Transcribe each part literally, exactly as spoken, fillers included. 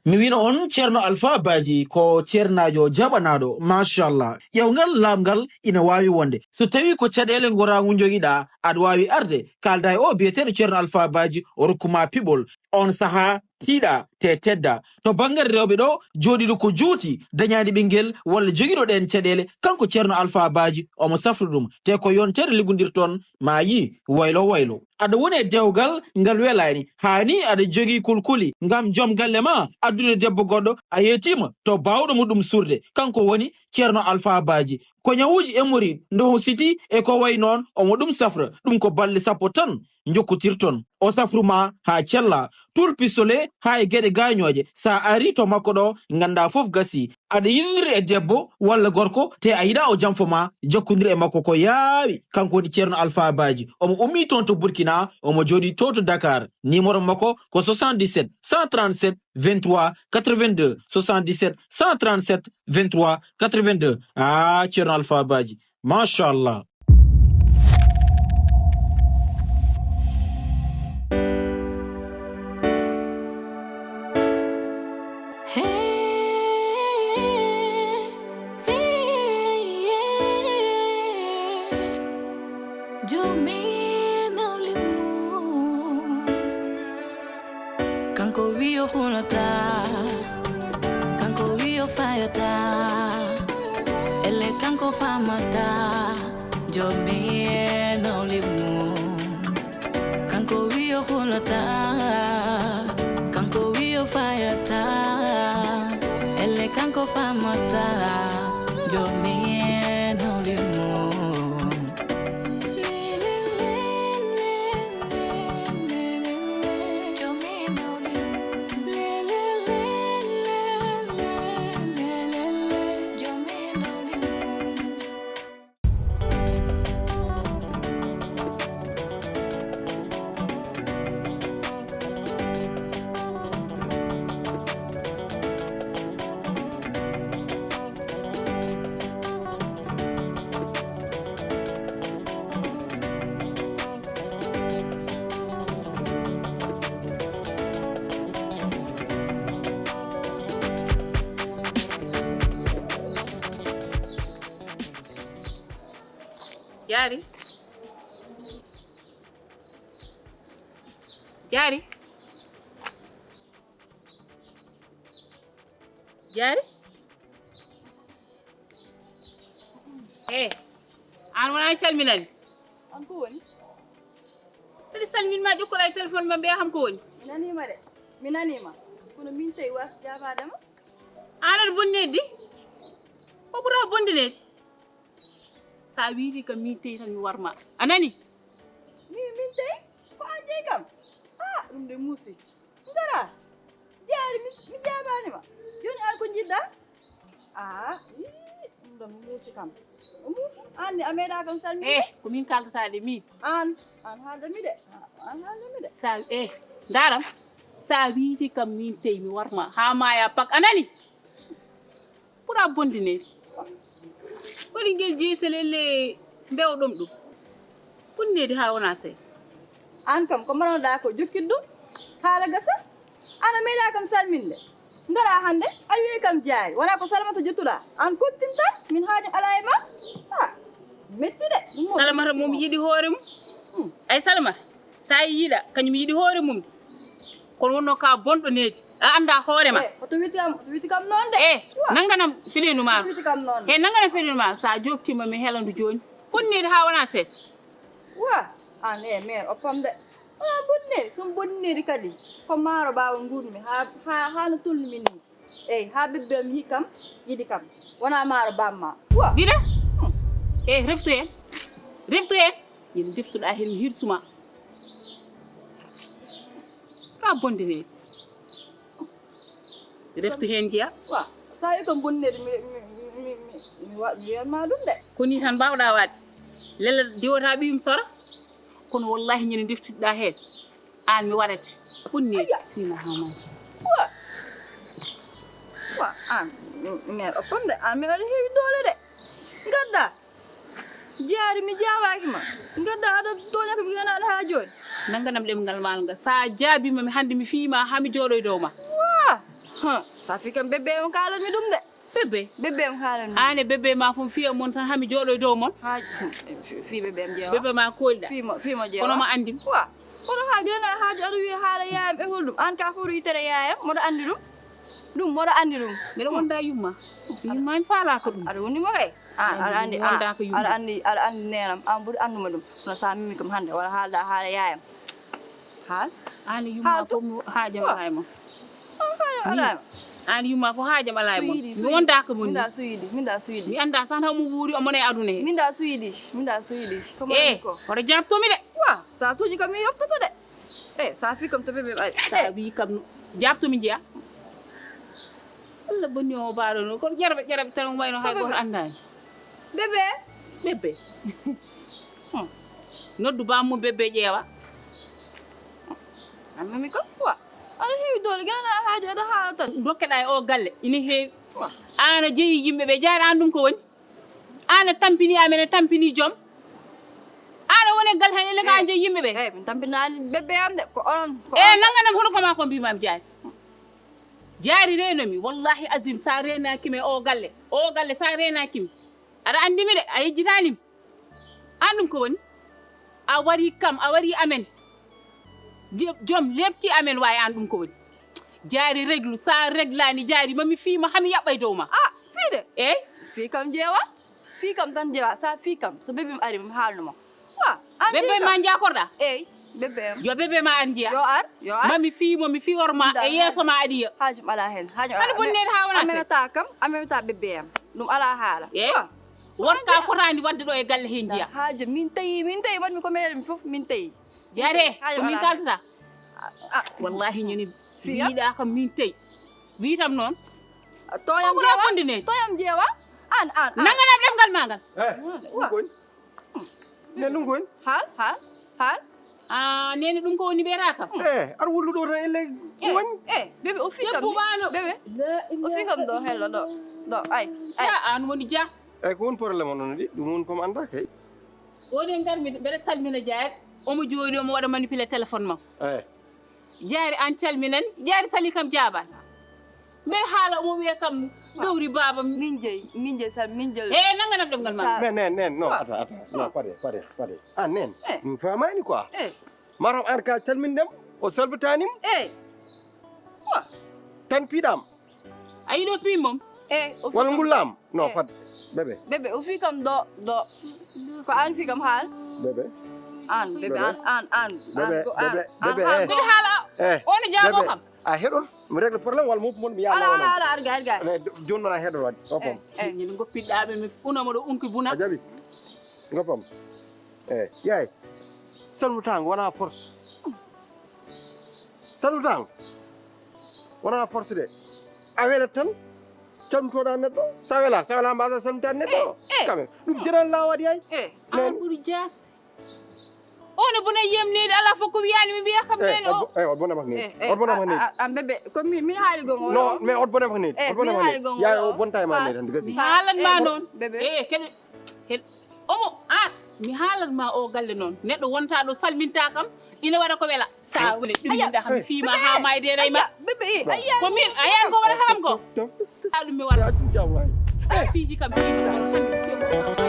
Mi wino on Ceerno Alfaa Baaji ko ceernaajo jaɓanaaɗo, machallah. Ƴeewngal laaɓngal ina waawi wonde. So tawii ko caɗeele ngoraagu njogiɗaa, aɗa waawi arde, kaalda e o biyeteeɗo Ceerno Alfaa Baaji, o rokku ma piɓol. On sahaa, tiiɗa, te tedda. To banngal rewɓe ɗo, jooɗiiɗo ko juuti, dañaani ɓinngel, walla jogiiɗo ɗeen caɗeele, kanko Ceerno Alfaa Baaji, omo safra ɗum. Te ko yontere liggondirton, ma yii, waylo waylo. Aɗa woni e dewgal ngal welaani, haa nii aɗa jogii kulkuli ngam joom galle ma addude debbo goɗɗo, a yeetiima to baawɗo mo ɗum suurde, kanko woni Ceerno Alfaa Baaji. Ko ñawuuji hémorroïde, ndoho siti e ko wayi noon, omo ɗum safra, ɗum ko balɗe sappo tan njokkotirton. O safru ma haa cella, tul pistolet haa e geɗe gaañooje. So a arii to makko ɗo, nganndaa fof gasii. Aɗa yiɗondiri e debbo walla gorko, te a yiɗaa o janfo ma, jokkondir e makko ko yaawi. Kanko woni Ceerno Alfaa Baaji. Omo ummii toon to Burkina, omo jooɗii to to Dakar. Numéro makko ko soixante-dix-sept cent trente-sept vingt-trois quatre-vingt-deux, soixante-dix-sept cent trente-sept vingt-trois quatre-vingt-deux. Ah, Ceerno Alfaa Baaji, machallah. Jomi nawli mum. Kanko wi o hulata, kanko wi o fayata, elle kanko famata, jomi nawli mum. Kanko wi o hulata, kanko wi o fayata, elle kanko famata, jomi nawli mum. Jaari. Jaari. Jaari. Eh, aan wonaa calminani? Aan ko woni? Kadi salmin ma, ƴokkoɗa e téléphone ma, mbiya kam ko woni? Mi naniima de. Mi naniima. Kono min tawi waas jaabaade ma. Aan aɗa bonneede di? Ko ɓura bonde neede. Sa wiiti kam min tawi tan mi war ma. A nani? Mi, min tawi? Ko aan tawi kam? Ah, ɗum de muusi. Ngara. Jaari mi, mi jaabaani ma. Jooni aan ko njiɗɗa? Ah, ii, ɗum ɗon muusi kam. O muusi. Aan ne a meeɗa kam salminde? Eh, ko min kaldata de min. Aan, aan haalda mi de. Ah, aan haalda mi de. Sa, eh, ndaram. Sa wiiti kam min tawi mi war ma. Haa maaya pak. A nani? Ɓura bonde neede. Waɗi ngel jeeselelle mbewɗom ɗum. Bonneede haa wona seeɗa. Aan kam ko mbaɗanoɗaa ko jokkit ɗum haala gasa. Aan a meeɗa kam salminde. Ngara hannde a wi'ay kam jaari. Wonaa ko Salamata jottuɗaa. Aan kottin tan min haaju alaa e ma. Ah, metti de. Ɗum mo Salamata metti mum mo. Yiɗi hoore mum. Hmm. Ay Salamata, sa yiɗa, kañum yiɗi hoore mum. Kono wonno ka bonɗo needi. A annda hoore ma. Eh, hoto witi kam, hoto witi kam noon de. Eh, wa. Nannganam finiinu ma. Hoto witi kam noon de. Eh, nannganam finiinu ma. Sa joftima mi helandu jooni. Bonneede haa wona sees. Wa, aan e meer oppam de. Wona bonneede, so bonneede kadi. Ko maaro baawo nguurmi haa, haa, haa no tolnumi ni. Eyi, haa bebbe am yiɗi kam, yiɗi kam. Wona maaro bamma. Wa. Dida? Hmm. Eh, reftu heen. Reftu heen. Yen deftuɗa heen mi hirsuma. Ka bonde ne. Reftu heen njiya. Wa, sa yi kam bonneede mi, mi, mi, mi, mi, mi wa-, mi wiyan ma ɗum de. Ko ni tan mbawɗa waɗde. Lella diwata ɓiyum sora. Kono wallahi ñande deftuɗa heen. Aan mi waɗate. Bonneede. Aya. Fima ha mani. Wa. Wa, aan. Mi, mi, oppam de. Aan mi waɗa heewi doole de. Ngadda. Jaari mi jaawaaki ma. Ngadda aɗa tooña ko mi ganaɗo haa jooni. Nannganam ɗemngal maa ngal. Sa jaabiima mi hannde mi fiyii ma haa mi jooɗo e dow ma. Waa! Huh, sa fi kam bébé on kaalanmi ɗum de. Bébé? Bébé on kaalanmi. Aan e bébé ma fof fiya mon tan, hami jooɗo e dow mon. Ha, fi, fi bébé am jeewa. Bébé ma koolɗa. Fi mo, fi mo jeewa. Kono ma anndin. Wa, kono ha gena haaju aɗa wiya haala yaayam e ngol ɗum. Aan ka fof itere yaayam, moɗo anndi ɗum. Ɗum, moɗo anndi ɗum. Mbeɗa wonda yumma. Yumma mi faalaaka ɗum. Aɗa woni mo kay. Aan, aɗa anndi, mi wondaaka yumma. Aɗa anndi, aɗa anndi neenam. Aan ɓuri annduma ɗum. Kono sa memi kam hannde, wala haalda haala yaayam. Haal. Aan e yumma fof mi haajam alaa e mon. Aan e yumma fof haajam alaa e mon. Mi wondaaka mon. Min da suyidi, min da suyidi. Mi annda tan hamo wuuri, omo e aduna he. Min da suyidi, min da suyidi. Ko mo Eh, ko? Oto jaabtomi de. Wa, sa tuuji kam mi yoftoto de. Eh, sa fi kam to bébé ari. Sa Eh. wi kam jaabtomi njiya. Allah bonni o baaɗo no. Kono ƴaraɓe, ƴaraɓe tan wayno hay Ko gooto bébé? anndaani. Bébé? Bébé. Hmm. Noddu baammum bébé ƴeewa. Amma mi ko, wa. Aɗa heewi doole, gana haaju aɗa haala tan. Dokkeɗa e o galle, ina heewi. Wa. Aan a jeyi yimɓe ɓe, jaari aan ɗum ko woni? Aan a tampini amen, a tampini joom. Aan a woni e galle tan, ene ka Eh. jeyi yimɓe ɓe. Eh, min tampinaani bébé am de, ko onon, ko Eh, on. Nanganam hono ko ma ko mbimam jaari. Jaari reenomi, wallahi azim, sa reenaaki mi e o galle. O galle, sa reenaaki mi. Aɗa anndi mi de, a yejjitaani mi. Aan ɗum ko woni? A wari kam, a wari amen. Je-, joom lepti amen waay aan ɗum ko woni? Jaari reglu, sa reglani jaari ma mi fii ma hami yaɓɓa e dow ma. Ah, fii de? Eey. Fii kam jeewa. Fii kam tan jeewa. Sa fii kam, so bébé mi ari mi haalno ma. Wa, aan Bébé fii kam. ma njakorɗa? Eey, bébé am. Yo bébé ma ar njiya. Yo ar, yo ar. Ma mi fii mo, mi fiyor ma Nda, e yeeso ma aɗa yiya. Haaju alaa heen. Haaju Aɗa alaa. Bonni en haa wona Amemata kam, amemata bébé am. Ɗum alaa haala. Eey. Wa. Wonka fotaani waɗde ɗo e galle hee njiya. Haaju min tawi, min tawi, waɗmi ko meɗen fof min tawi. Jaare, ko min kaldata. Ah, ah. Wallahi ñani Fiya? Mbiɗa kam min tawi. Witam noon. Tooyam jeewa. Tooyam jeewa. An, an, an. Nanganam ɗemngal ma ngal. Eh, ɗum koy. Ne ɗum koy. Haal, haal, haal. Ah, nene ɗum ko woni ɓeera kam. Eh, ar wullu ɗo tan elle. Eh, eh, bébé o fi kam. Bébé. O fi kam ɗo hello ɗo. Ɗo, ay, ay. Ya, an woni jas. Eyi, ko woni problème on ɗon ɗi? Ɗum woni ko mi anndaa kay. Woni ngar mi, mbeɗa salmina Jaari, omo jooɗi, omo waɗa manipulé téléphone makko. Eyi. Jaari, aan calminan, Jaari sali kam jaabaani. Mbeɗa haala, omo wiya kam, gawri baaba. Min jeyi, min jeyi, sa, min jeyi. Eh, nanganam ɗemngal ma. Mais neen, neen, non, attends, attends, non, pare, pare, pare. Ah, neen, mi faamaani quoi. Eh. Maram aan ka calminɗam, o salbitanim. Eh. Tan piɗam. A yiɗo pii mom? Eh, o fi walla kam ngullam? No, eh. Fad. Bébé. Bébé, o fi kam ɗo, ɗo. Ko aan fi kam haal? Bébé. Aan, bébé, bébé. Aan, aan, aan. Bébé, aan, ko aan. Bébé, aan, bébé, aan, eh. Ko aan. Mbiɗa haala. Eh. On jaabo bébé, kam. A heɗot, mi règle problème walla mo mon mi yaala. Ala, ala, ala, arga, arga. Eh, jooni noon a heɗot waɗi. O pom. Eh, eh. Ñin ngoppiɗɗa ɓe mi unamo ɗo unki buna. A jaɓi. Ngoppam. Eh, yaay. Salmutaango wonaa force. Salmutaango wonaa force de. A welat tan, calmitoɗa neɗɗo. Sa wela, sa wela mbasa salmitaade neɗɗo. Eh, eh. Quand même. Ɗum jenan laa waɗi ay. Eh. An ɓuri jaasde. O no bona yiyam needi, alaa fof ko wiyaani mi mbiya kam neene o. Eh, o bona mak needi. Eh, eh, o bona mak needi. An bébé, ko min, min haali gonga. Non, mais o bona mak needi. Eh, o bona mak needi. Yaay o bonta e ma needi, tan gasi. Mi haalan ma noon. Bébé. Eh, kene. Hel-, omo, aan, mi haalan ma o galle noon. Neɗɗo wonta ɗo salminta kam, ina waɗa ko wela. Sa woni ɗum yinɗa kam, mi fiima haa mayde rey ma. Bébé, eh, ayya. Ko min, ayya, ko waɗata kam ko. Sa ɗum mi waɗa. Sa fiiji kam, fiiji kam.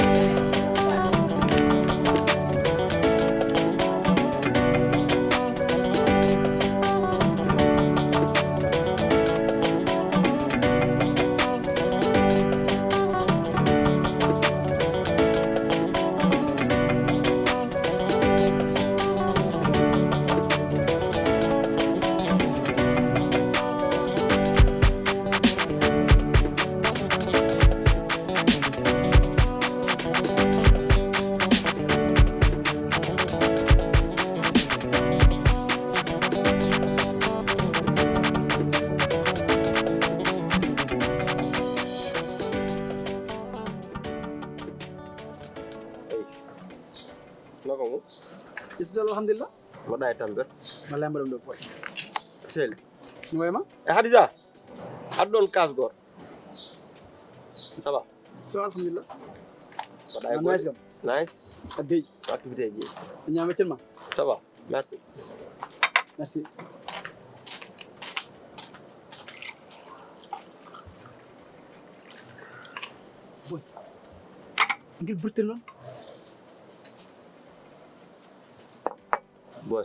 Naka mo? Isdal, alhamdulillah. Mbaɗɗa e tampere? Wallay mbaɗɗa ɗum ɗo boy. Sel. No way ma? E Hadija. Aɗa ɗon kaas goto. Ça va? Ça va, alhamdulillah. Mbaɗɗa e boy? Nice kam. Nice. A dey. Activité ji. A ñaama weccel ma? Ça va. Merci. Merci. Boy, ngel burtel noon. Boy,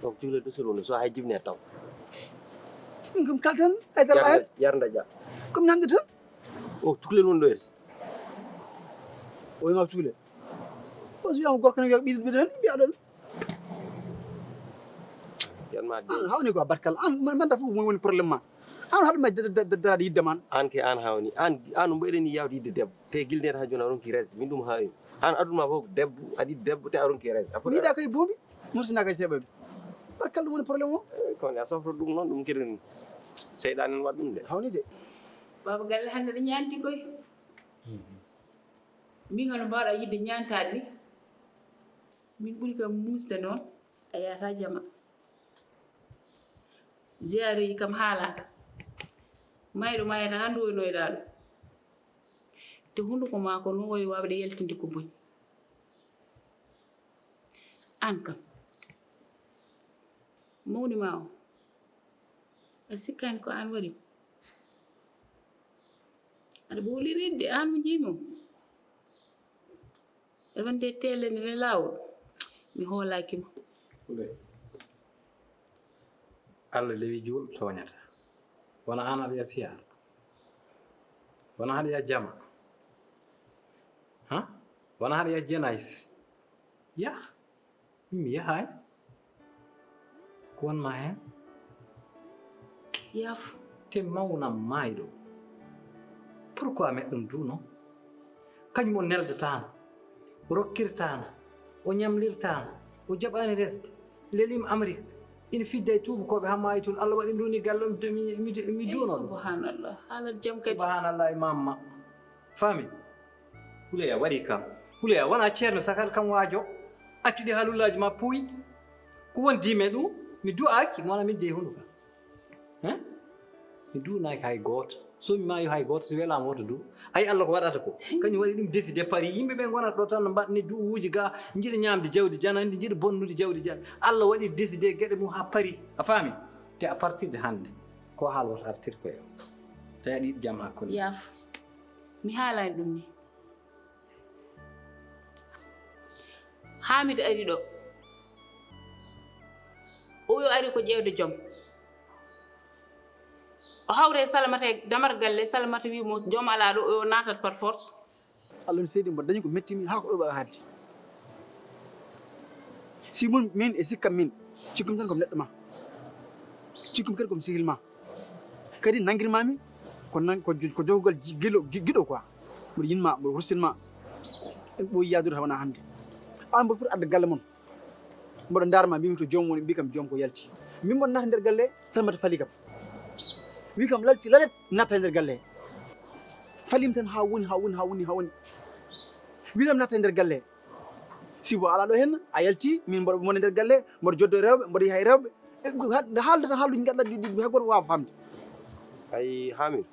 donc cukalel ɗo solo no so hay jibne taw. Ɗum kam kaltan, ay dara hen. Yarda ja. Comme nande tan. O cukalel won ɗo eri. O ma cukalel. O so wiyama gorko ne wiya ɓiɗɗo ɓiɗɗo hen, mbiya ɗon. Yan ma de. An hawni ko barkal. An man da fof woni problème ma. An haɗuma daraade yidde man. An ke an hawni. An an mbo eɗen yawde yidde debbo. Te gilde ha jona ronki res. Min ɗum hawi. An aduna fof debbo, adi debbo te a ronki res. Miɗa kay bomi. Mursina kay seɓaɓe. Barkal ɗum woni problème o. Kono a sofro ɗum noon ɗum kadi seyɗane en waɗ ɗum de. Hawni de. Baba galle hannde ɗo ñaanti koy. Min hono mbaawɗa yidde ñaantaade ni. Min ɓuri kam muusde noon a yahata jama. Ziyareeji kam haalaaka. Mayɗo mayata haa nduwoynoyɗaa ɗum. Te hunnduko maa ko no woyi waawde yaltinde ko boni. Aan kam. Mawni ma o. A sikkaani ko aan waɗi mo. Aɗa ɓowliri de aan mo njiimi o. Aɗa wonde teelene e laawol. Mi hoolaaki mo. Huley. Allah lewi juul tooñata. Wona aan aɗa yiya siyaar. Wona aɗa yiya jama. Ha? Wona aɗa yiya jenays. Yah. Min mi yahaay. Ko won ma heen? Yaaf. Te mawnam maayɗo. Pourquoi meɗɗum duuno? Kañum o neldataano, o rokkirtaano, o ñamlirtaano, o jaɓaani resde, leliima Amérique, ina fijda e tuubakooɓe haa maayi toon. Allah waɗi nduuni galle o, mi, mi, mi, mi duuno ɗum. Subhanallah, haalat jam kadi. Subhanallah e mamma. Faami? Huleya waɗi kam. Huleya wona ceerno sakal kam waajo. Accuɗi haalullaaji ma puuy. Ko won diime ɗum? Mi du'aaki, mi wona min jeyi hunduka. Hein? Mi du'unaaki hay gooto. So mi maayo hay gooto, so welaama woto du. Ay Allah ko waɗata ko. Kañum waɗi ɗum décidé Paris. Yimɓe ɓe ngonata ɗo tan no mbaɗni du'uwuuji ga, njiɗa ñaamde jawdi janandi, njiɗa bonnude jawdi jan. Allah waɗi décidé geɗe mum haa Paris. A faami? Te à partir de hannde, ko haal woto artir koye am. Tawi aɗa yiɗi jam hakkunde. Yaaf. Mi haalaani ɗum ni. Hamidou ari ɗo. O yo ari ko ƴeewde joom. O hawre Salamata e damar galle, Salamata wi mo joom alaa ɗo, o yo naatat par force. Allah mi seedi mbo dañi ko metti mi haa ko ɗo ɓe hatti. Si mun min e sikkam min, cikkumi tan ko neɗɗo ma. Cikkumi kadi ko mi sehil ma. Kadi nanngirmaami ko nan-, ko jo-, ko jogogal ji-, gilo-, gi-, giɗo quoi. Mboɗo yinma, mboɗo hursinma. En ɓooyi yaadude hawana hannde. Aan mboɗo foti adde galle mon. Mboɗo ndaarma, mbimi to joom woni, mbi kam joom ko yalti. Min mboɗo naata nder galle, Salimata fali kam. Wi kam lalti lalet, natta nder galle. Falim tan haa woni, haa woni, haa woni, haa woni. Wi kam natta nder galle. Sibu alaa ɗo heen, a yalti, min mboɗo wona nder galle, mboɗo joddo e rewɓe, mboɗo yaha e rewɓe. E, ha-, nde haalda tan haalduuji ngadda ɗi, ɗi, hay gooto waawaa faamde. Ay, Hamidou.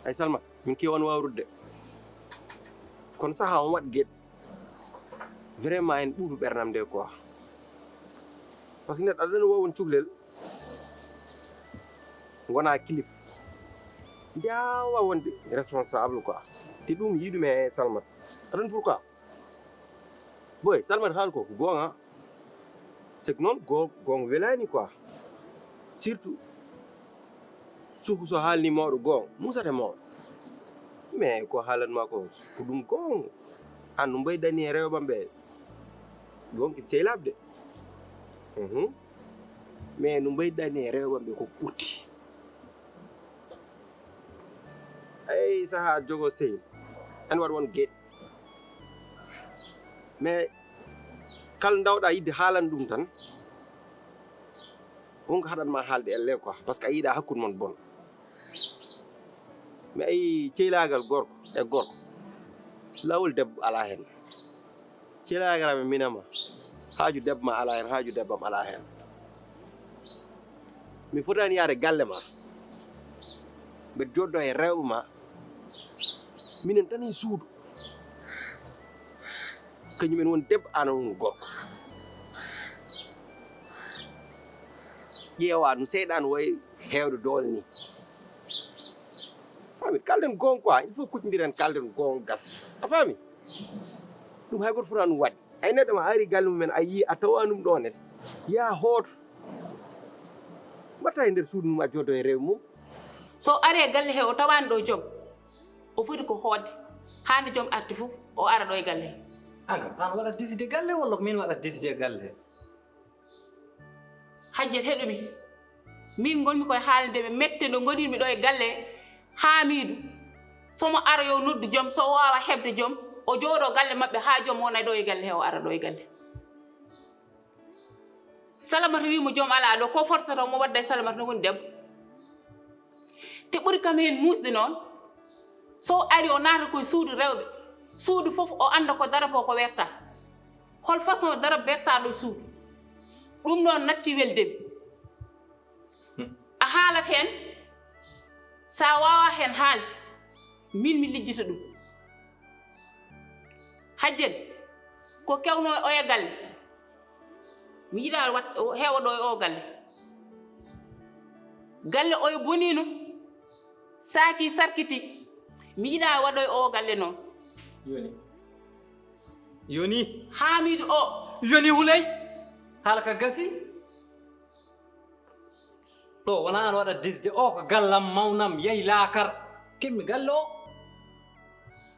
Ay, Salma, min keewan waawrude. Kono sahaa on waɗ geɗe. Vraiment, en ɓuuɓi ɓernam nde quoi. Parce que neɗɗo aɗa ɗon waawon cuklel. Ngona kilif. Njaawa wonde responsable quoi. Te ɗum yiɗum e Salmat. Aɗon pourquoi? Boy, Salmat haal ko goonga. C'est que noon goo-, goonga welaani quoi. Surtout, suku so haalni mawɗo goonga, musata mawɗo. Mais ko haalanma ko, ko ɗum goonga. An no mbaydani e rewɓe ɓe. Goonga sehilaaɓe de. Mhm. Mais no mbaydani e rewɓe ɓe ko ɓurti. Ay, sahaa jogo sehil. An waɗ won geɗe. Mais kala ndawɗa yidde haalan ɗum tan, wonko haɗat ma haalde elle quoi, parce que a yiɗa hakkunde mon bon. Mais ayi ceylaagal gorko e gorko, laawol debbo alaa heen. Ceylaagal am e minama, haaju debbo ma alaa heen, haaju debbo am alaa heen. Mi fotaani yahde galle ma, mbeɗa jooɗdo e rewɓe ma, minen tan e suudu. Kañum en woni debbo, aan woni gorko. Ƴeewa no seyɗaan wayi heewde doole ni. Faami, kalden goonga quoi, il faut kuccondiren, kalden goonga gas. A faami? Ɗum hay gooto fotaa ɗum waɗde. Ay neɗɗo ma ari galle mumen, a yii, a tawaa ɗum ɗoon ne. Yaa hooto. Mbaɗta e nder suudu mum, a jooɗo e reedu mum. So ari e galle he, o tawaani ɗo joom, o foti ko hootde. Haa nde joom arti fof, o ara ɗo e galle he. Aan kam, aan waɗat décidé galle walla ko miin waɗat décidé galle he? Hajjat, heɗu mi. Min ngonmi koye haalande ɓe mette no ngonirmi ɗo e galle Haamiidu. So mo ara yo noddu joom, so o waawa heɓde joom, o jooɗo galle maɓɓe haa joom wona ɗo e galle he, o ara ɗo e galle. Salamata wi mo joom alaa ɗo, ko forsoto mo wadda e Salamata no woni debbo. Te ɓuri kam heen muusde noon, so o ari o naata koye suudu rewɓe, suudu fof o annda ko darapoo ko werta. Hol façon darap wertaaɗo e suudu? Ɗum noon natti welde mi. A haalat heen, so a waawaa heen haalde, miin mi lijjita ɗum. Hajjel, ko kewnoo e oya galle, mi yiɗaa wat-, heewa ɗo e o galle. Galle oya boniino, saakii sarkitii, mi yiɗaa waɗoy o galle noon. Yoni. Yoni. Haamiidu o. Yoni wulay. Haala ka gasi. Ɗo wona aan waɗa décidé, o ko gallam mawnam, yahi laakar. Keɓmi galle o.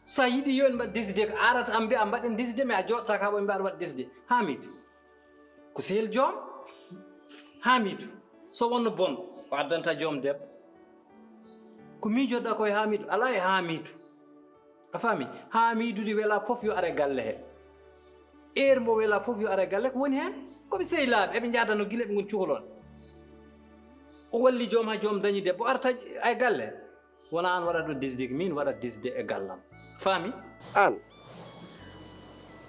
So a yiɗi yo en mbaɗ décidé, ko arata am mbiya mbaɗen décidé, mais a jooɗata ka ɓo mbaɗa waɗ décidé. Haamiidu. Ko sehil joom. Haamiidu. So wonno bon, o addanta joom debbo. Ko miijoɗa koye Haamiidu, alaa e Haamiidu. A faami? Haamiidu ɗi wela fof yo are galle he. Heure mo wela fof yo are galle, ko woni heen? Ko ɓe sehilaaɓe, eɓe njaadano gila ɓe ngoni cukalon. O walli joom haa joom dañi debbo, arta ay galle. Wona aan waɗat ɗo décidé, ko miin waɗat décidé e gallam. Faami? Aan,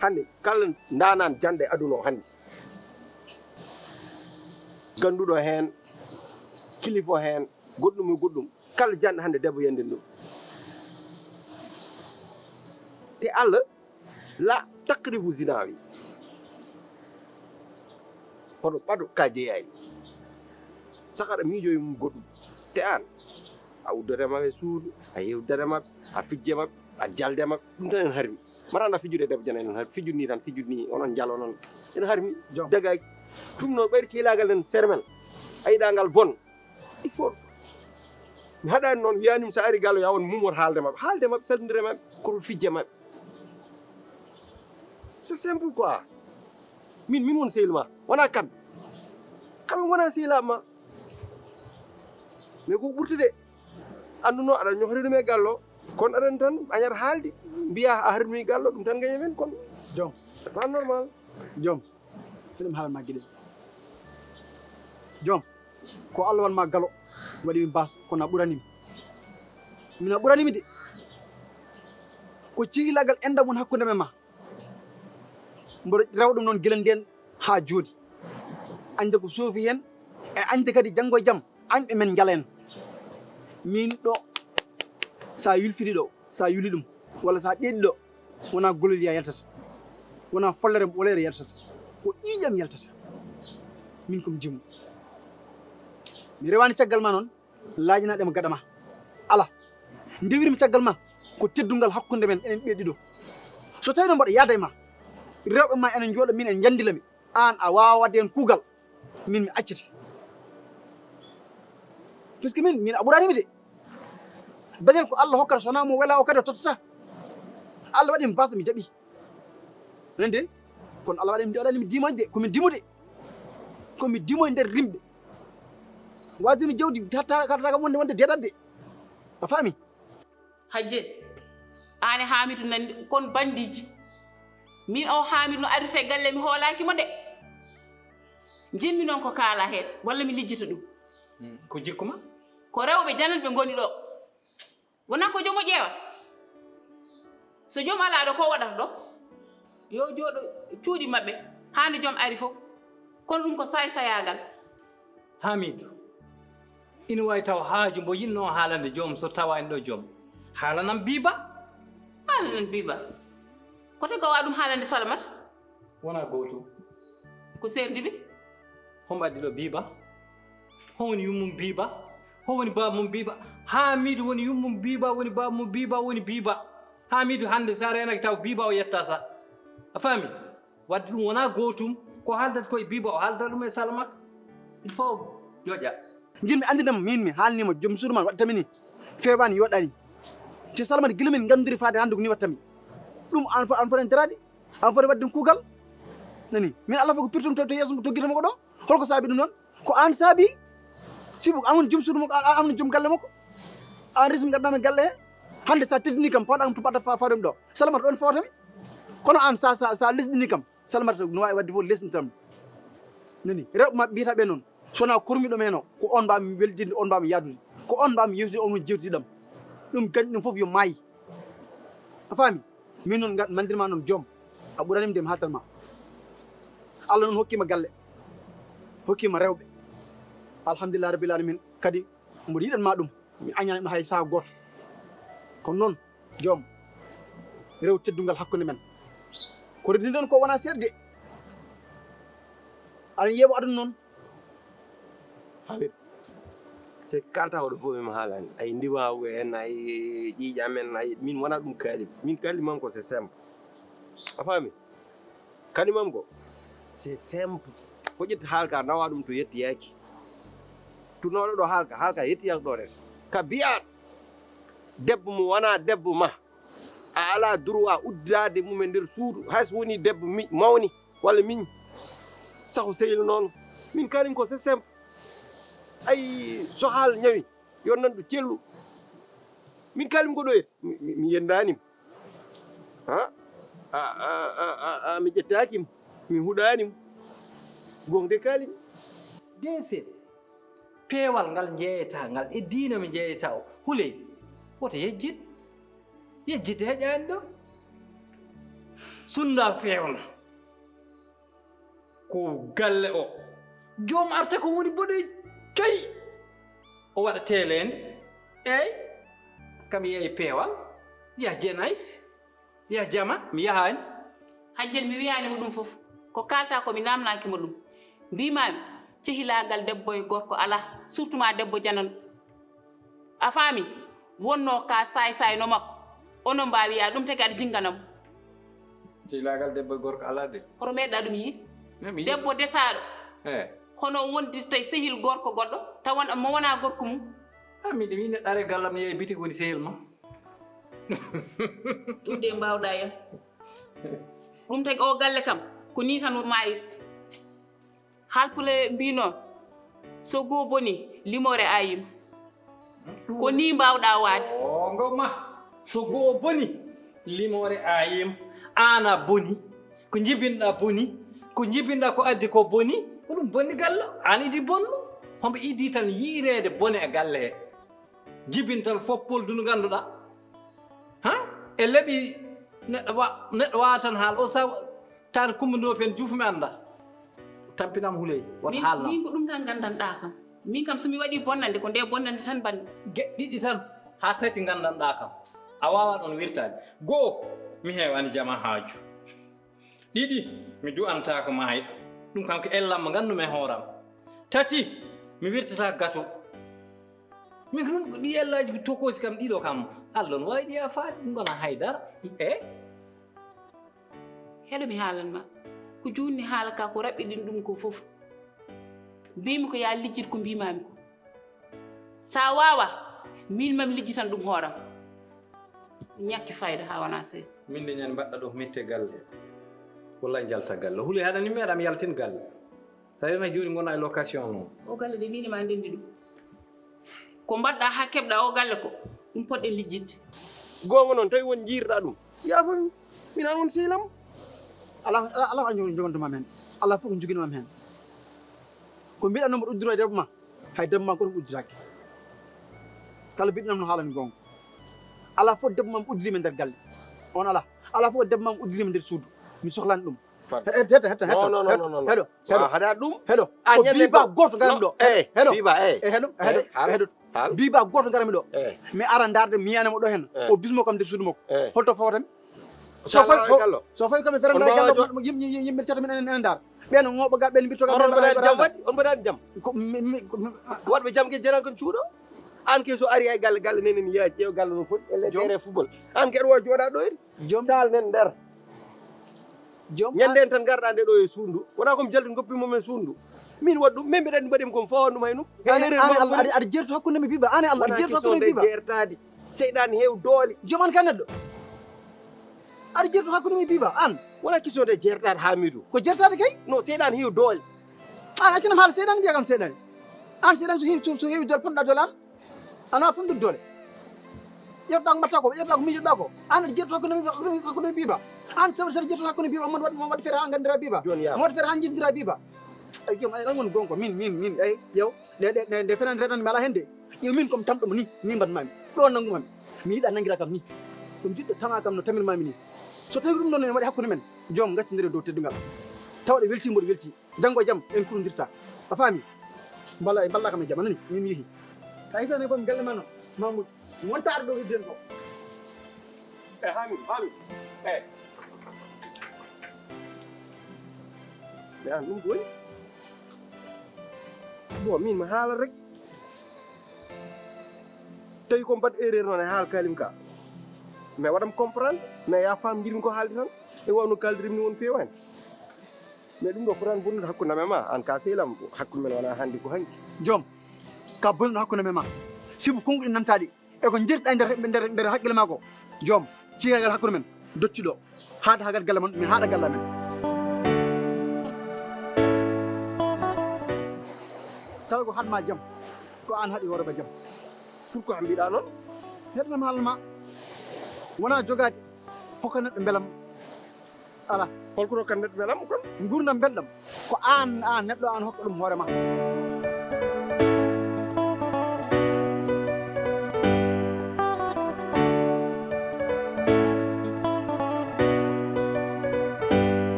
hannde kala ndaanaan jannde aduna o hannde, gannduɗo heen, kilifa heen, goɗɗum e goɗɗum, kala jannde hannde debbo yanden ɗum. Te Allah la taqribu zina wi. Hono ɓaɗo ka jeyaani. Saka aɗa miijo e mum goɗɗum. Te aan, a uddata maɓɓe suudu, a yewdata maɓɓe, a fijje maɓɓe, a jalde maɓɓe. Ɗum tan en harmi. Mbaɗa annda fijude debbo jana en har-, fijude ni tan, fijude ni, onon njalo onon. En harmi. Jom. Dagaaki. Ɗum noon ɓayri teelaagal nen sermel. A yiɗa ngal bon. Il faut mi haɗaani noon, wiyaani mi so ari galle, yo a won mumor haalde maɓɓe. Haalde maɓɓe, salmindire maɓɓe, koto fijje maɓɓe. C'est simple quoi. Min, min won sehil ma, wona kamɓe. Kamɓe wona sehilaaɓe ma. Mais ko ɓurtude, annduno aɗa ñohri ɗum e gallo, kono aɗan tan añata haalde, mbiya a harmi gallo, ɗum tan gañi men, kono Jom. C'est pas normal. Jom. Miɗo haalan ma geɗe. Jom, ko Allah wan ma galo, waɗi mi bas, kono a ɓurani mi. Min a ɓurani mi de. Ko cihilagal enɗam won hakkunde men ma. Mboɗo rewa ɗum noon gila ndeen haa jooni. Añde ko soofi heen, e añde kadi janngo e jam, añɓe men njala en. Min ɗo, so a yulfiti ɗo, so a yuli ɗum, walla so a ɗeeɗi ɗo, wonaa gololiyaa yaltata, wonaa follere ɓoleere yaltata, ko ƴiiƴam yaltata. Min ko mi jimmo. Mi rewaani caggal ma noon, laajanaade ma gaɗa ma. Alaa. Ndewirmi caggal ma ko teddungal hakkunde men enen ɓee ɗiɗo. So tawii noon mboɗo yaada e ma, rewɓe ma ene njooɗo, min en njanndila mi. Aan a waawaa waɗde heen kuugal, min mi accete. Puisque min, min a ɓuraani mi de. Dañal ko Allah hokkata, so wonaa mo wela o kadi o tottata. Allah waɗi mi basɗo, mi jaɓi. Nande, kono Allah waɗi mi, waɗani mi dimaji de, ko mi dimude. Ko mi dimo e nder rimɓe. Wasde mi jawdi, ta, ta, ta, ta, wonde, wonde deeɗat de. A faami? Hajjel, aan e Haamidu nandi kon bandiiji. Min o Haamidu no ardirta e galle, mi hoolaaki mo de. Njimmi noon ko kaala heen, walla mi lijjita ɗum. Hmm, ko jikku ma? Ko rewɓe jananɓe ngoni ɗo. Wonaa ko joom o ƴeewa? So joom alaa ɗo, ko waɗata ɗo? Yo jooɗo cuuɗi maɓɓe, haa nde joom ari fof. Kono ɗum ko saay-saayaagal. Haamiidu, ina waawi taw haaju mbo yiɗnoo haalande joom, so tawaani ɗo joom, haalanam Biiba. Haalanam Biiba? Ko te gawa ɗum haalande Salamata? Wonaa gootum. Ko seerndi ɓe? Homo addi ɗo Biiba? Hon woni yummum Biiba? Ko woni baaba mum Biiba? Haamiidu woni yummum Biiba, woni baaba mum Biiba, woni Biiba. Haamiidu hannde so a reenake taw Biiba o yetta sa. A faami? Wadde ɗum wonaa gootum, ko haaldata ko e Biiba o haaldata ɗum e Salamata. Il faut ƴoƴa. Njiɗmi anndirde ma, miin mi haalniima joom suudu ma waɗtami ni. Feewaani, yooɗaani. Te Salamata gila min nganndori faade hannde ko ni waɗtami. Ɗum aan fo-, aan foti en daraade, aan foti waɗde kuugal. Nani? Min Allah fof ko pirtum to, to yeeso mum, to gite makko ɗo. Holko saabi ɗum noon? Ko aan saabi. Sibu aan woni joom suudu makko, aan, aan woni joom galle makko. Aan resi mi ngaddanami galle he. Hannde sa teddini kam, paɗa am to paɗa fa-, faɗum ɗo. Salamata ɗon fawtami. Kono aan sa, sa, sa lesɗini kam, Salamata no waawi waɗde fof lesɗitam. Nani? Rewɓe maɓɓe mbiyata ɓe noon. So wonaa kormiɗo men o, ko on mbaawmi weldinde, on mbaawmi yaadude. Ko on mbaawmi yewtide, on woni jewtiɗam. Ɗum gañ ɗum fof yo maayi. A faami? Min noon, nga-, manndirma noon joom, a ɓurani mi de mi haaltan ma. Allah noon hokkima galle, hokkima rewɓe. Alhamdulillah rabbil alamin. Kadi mboɗo yiɗan ma ɗum, mi añaani ɗum hay saha gooto. Kono noon, joom, rew teddungal hakkunde men. Ko rendiɗon ko wonaa seeɗa de. Aɗa yeeɓa aduna noon. Habib, se kalta oɗo fof mi haalani. Ay ndimagu en, ay ƴiiƴam en, ay min wona ɗum kaalim. Min kaalim am ko c'est simple. A faami? Kaalim am ko c'est simple. Ko ƴetti haalka nawa ɗum to yettoyaaki. Tunooɗo ɗo haalka, haalka yettoyaaki ɗo reta. Ka biya debbo mo wona debbo ma. A ala droit uddaade mum e nder suudu. Hay so woni debbo mi-, mawni. Walla min saho sehil noon. Min kalim ko c'est simple. Ay so haal ñawi yo nanɗo cellu. Min kalim ko ɗoye mi, mi, mi yendanim. Ha? A, a, a, a, a, mi ƴettakim. Mi huɗanim. Gonɗe kalim. Deese, peewal ngal njeeyata ngal e diina mi njeeyata o. Huley, woto yejjit. Yejjit heƴaani ɗo. Sunda feewna. Ko galle o. Joom arta ko woni boɗe coy. O waɗa teeleende. Eey. Kam yeey peewal. Yaha jenays. Yaha jama. Mi yahaani. Hajjat mi wiyaani mo ɗum fof. Ko kaalta ko mi naamnaaki mo ɗum. Mbiimaami cehilaagal debbo e gorko alaa. Surtout ma debbo jananɗo. A faami? Wonno ka saay-saay no makko. Onon mbaawi yaa ɗum tagi aɗa jingana mo. Cehilaagal debbo e gorko alaa de. Hoto meeɗa ɗum yiide. Debbo desaaɗo. Eh. Hono wondirta e sehil gorko goɗɗo, tawa mo wonaa gorko mum. Ah, miɗo wiyi neɗɗo ara e gallam yeeya bitik woni sehil ma. Ɗum de mbaawɗa yam. Ɗum tagi o galle kam, ko nii tan maayir. Haalpule mbino, so goo boni, limoore ayima. Ko nii mbaawɗa waade. O ngo ma, so goo boni, limoore ayima. Aan a boni, ko njibinɗa boni, ko njibinɗa ko addi ko boni, ko ɗum bonni galle. Aan idi bonno, hombo idi tan yiireede bone e galle he. Jibin tan foppol du no ngannduɗaa. Ha? E leɓi neɗɗo wa-, neɗɗo waawa tan haal. O saw tan Kumba Ndoofeen Juuf mi annda. Tampinam huley, wata haalnam. Min ko ɗum tan nganndanɗaa kam. Min kam so mi waɗii bonnande, ko nde bonnande tan mbaɗmi. Geɗe ɗiɗi tan haa tati nganndanɗaa kam. A waawaa ɗoon wirtaade. Goo, mi heewaani jama haaju. Ɗiɗi, mi du'antaako maayɗo. Ɗum kam ko ellam mo nganndumi e hooram. Tati, mi wirtataako gato. Min ko ɗum ko ɗi ellaaji ko tokoosi kam ɗiɗo kam. Allah no waawi ɗi yaafaade, ɗum ngonaa haydara. E? Heɗo mi haalan ma. Ko juutni haala ka ko raɓɓiɗin ɗum ko fof. Mbiimi ko yaa lijjit ko mbiimaami ko. Sa waawa, min mami lijjitan ɗum hooram. Ñakki fayda haa wona sees. Min de ñande mbaɗɗa ɗo mette galle. Wallahi njalta galle. Huli haɗani mi aɗa mi yaltin galle. Sa yana jooni ngona e location noon. O galle de min e ma ndendi ɗum. Ko mbaɗɗa haa keɓɗa o galle ko, ɗum poɗɗen lijjitde. Goonga noon, tawi won njiirɗa ɗum. Yaafami. Min an won sehil am. Ala, ala, ala ko jogonto ma heen. Ala fof ko joginma heen. Ko mbiɗa noon mboɗo uddiro e debbo ma. Hay debbo ma goto udditaki. Kala mbiɗo nam no haalani goonga. Ala fof debbo ma uddiri mi nder galle. On ala. Ala fof debbo ma uddiri mi nder suudu. Mi sohlani ɗum. Fat. He-, he-, hetta, hetta, hetta. Non, non, non, non, non. Heɗo, heɗo. Wa, haɗa ɗum? Heɗo. A ko ñande biba go-, goto garam ɗo. Eh, heɗo. Biba, eh. Eh, heɗo, eh, heɗo, heɗo. Haal. Biba goto garam ɗo. Eh. Mi ara ndarde mi yana mo ɗo hen. Eh. O bismo kam nder suudu makko. Eh. Holto fawata mi? So fawi, so, so fawi kam mi feranda gallo, yim-, yim-, yim-, yimɓe tata min enen, enen ndar. Ɓen ŋooɓa ga, ɓen mbirto ga, on mbaɗani jam waɗi, on mbaɗani jam. Ko mi, mi, ko mi, a, waɗɓe jam ke jeeral kon cuuɗo. Aan kay so ari hay galle, galle nenen yaaji, ƴeew galle no foti, e les terrain football. Aan kay aɗa waawi jooɗaade ɗo iri. Joom. Saal nen nder. Joom. Ñande en tan ngarɗaa nde ɗo e suudu. Wonaa ko mi jaltin ngoppi mum e suudu. Min waɗi ɗum, min mbiɗa anndi mbaɗi mi ko mi fawa ɗum hay ɗum. Hey, an, erreur an, mawɗo Allah, woni. Aɗa, aɗa jerti hakkunde mi Biba, an e Allah, aɗa jerti hakkunde mi Biba. Wonaa question de jeertaade. Seyɗaane heew doole. Joom an ka neɗɗo. Aɗa jerti hakkunde mi Biba, an. Wonaa question de jeertaade Hamidou. Ko jertaade kay? No, seyɗaane heew doole. An accanam haala seyɗaane mbiya kam seyɗaane. An seyɗaane so heewi, so, so heewi doole, pamɗa doole an. Ana fam ɗum doole. Ƴettuɗa ko mbaɗta ko, ƴettuɗa ko miijoɗa ko. An aɗa jerto hakkunde mi, hakkunde mi Biba. An sabu saɗa jerto hakkunde Biba, mo waɗi, mo waɗi feere ha gandira Biba. Jooni yaa. Mo waɗi feere ha jindira Biba. Ay joom, ay ɗan woni gonko, min, min, min, ay, ƴeew. Ɗe, ɗe, ɗe, ɗe fenande retan mi ala hen de. Ƴeew min comme tamɗo mo ni, ni mbaɗ mami. Ɗo nangu mami. Mi yiɗa nangira kam ni. Ɗum jiɗɗo tama kam no tamir mami ni. So tawi ɗum ɗon ne waɗi hakkunde men, joom gaccondire dow teddungal. Tawa ɗo welti, mboɗo welti. Janngo e jam en kurondirta. A faami? Mballa, mballa kam e jam, a nani? Min mi yehi. A yitani ko mi galle ma noon. Mamoudou, mi wonta arde ɗo heddi en ko. E Hamidou, Hamidou. E. Mais an ɗum ko woni? Bon, min mi haala rek. Tawi ko mbaɗ erreur noon e haal kalim ka. Mais waɗam comprendre, mais ya faam njirmi ko haalde tan. E wawno kaaldirim ni won feewani. Mais ɗum ɗo fotaani bonnude hakkunde am e ma, an ka sehil am, hakkunde men wonaa hannde ko hanki. Joom, ka bonnude hakkunde am e ma. Sibu konguɗi nantaɗi e ko jertiɗa e nder, nder, nder haqqille ma ko. Joom, cigagal hakkunde men, dotti ɗo. Haada hagal galle mon, min haada galle amen. Kala ko haɗma jam, ko an haɗi hoore ma jam. Pourquoi mbiɗa noon? Neɗɗo nam haalma. Wona jogaade, hokka neɗɗo mbelam. Ala. Holko rokkan neɗɗo mbelam kon? Nguurndam belɗam. Ko an, an neɗɗo an hokka ɗum hoore ma.